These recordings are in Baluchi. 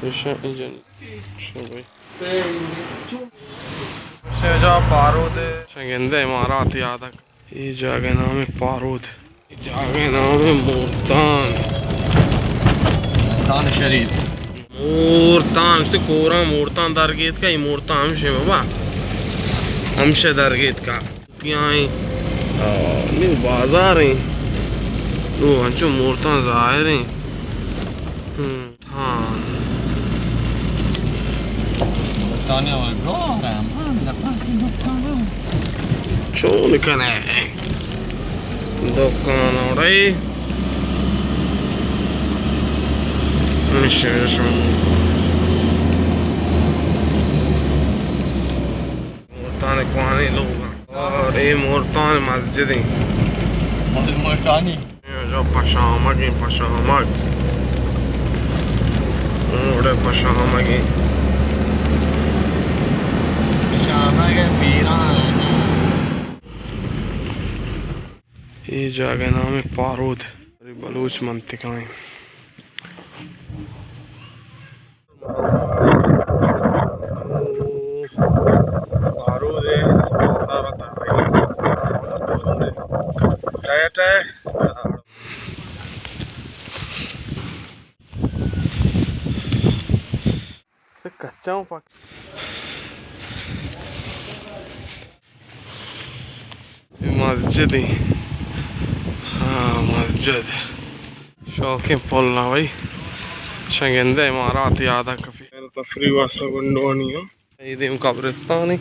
ایشاں ای جن۔ شو بھائی۔ شو جا پارود۔ شنگندے امارات یادک۔ اے جاگہ نام پارود۔ اے جاگہ نام مورتان۔ مورتان شریف۔ مورتان، اشتے کوراں مورتان درگیت کا، اے مورتان ہمشے بابا۔ ہمشے درگیت کا۔ کیا ہیں؟ آ، نی بازار ہیں۔ او، انچو مورتان ظاہر ہیں۔ ہم۔ ہاں۔ برطانیہ والے گار ہیں، ہم دپا کی دکان۔ چون کنے؟ دکان اوڑے۔ نشے شون۔ مورتان کوہنیں لوگ ہیں۔ اور اے مورتان مسجد ہیں۔ مورتانی۔ جو پشامگ ہیں، پشامگ۔ اوڑے پشامگ ہیں۔ پشامگ ہیں، پیران۔ اے جاگہ نام ہے پارود۔ بلوچ منطقہ ہیں۔ پارود ہے، سارا تر رہی ہے۔ ٹائٹ ہے۔ کچا ہوں پاک۔ اے مسجد ہیں۔ ہاں، مسجد۔ شوقیں پل نہ بھائی۔ شنگندے امارات یاد کپی۔ تفریح واسطہ گنڈوانی ہاں۔ اے دیم قبرستان ہیں۔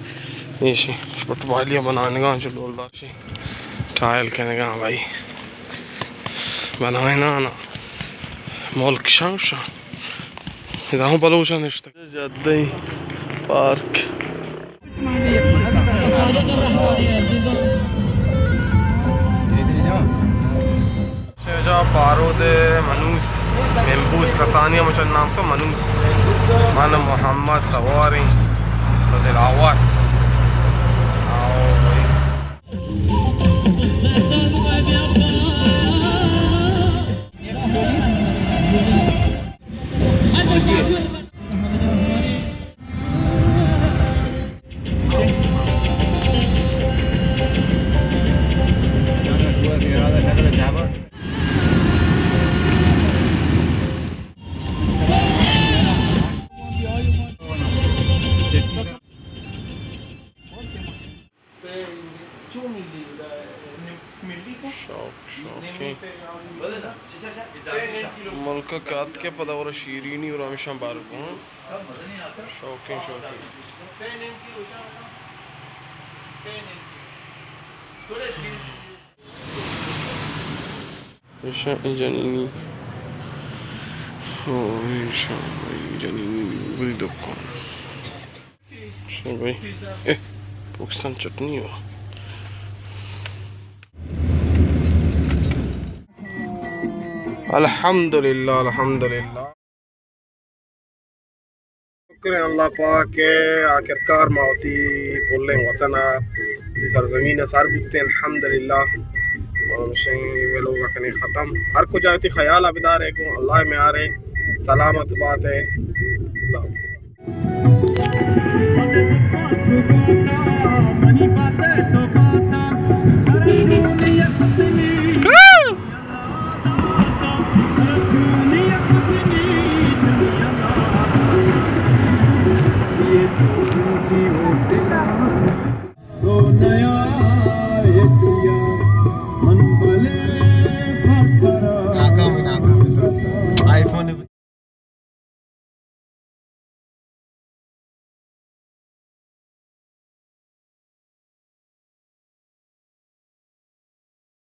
ایشی فٹبالیا بنانگاں چو ڈولدار شی۔ ٹائل کنگاں بھائی۔ بنائیں نا نا۔ ملک شاں شاں۔ ادا ہوں بلوچاں نشتگ۔ Jeddah park. شجا پارود منوس، ممبوس کسانی ہم چن نام تو منوس۔ من محمد سواریں تو دلاور۔ آؤ بھائی۔ شوق، شوقیں۔ ملک ءَ کہ اتکے پدا ورا شیرینی ورا ہمیشاں بار کن۔ شوقیں، شوقیں۔ ایشاں اے جنینی۔ او، ایشاں اے جنینی بری دکان۔ شو بھائی۔ اے، پاکستان چٹنی ہو۔ الحمدللہ، الحمدللہ۔ شکر ہے اللہ پاک ءَ، آخرکار ما وتی پلیں وطن ءَ، وتی سرزمین ءَ سر بوتیں، الحمدللہ۔ ما ہمشیں ویلوگ ءَ کنیں ختم۔ ہر کجا وتی خیال ءَ بدارے گوں، اللہ ءِ میارے، سلامت بات ہے۔ اللہ حافظ۔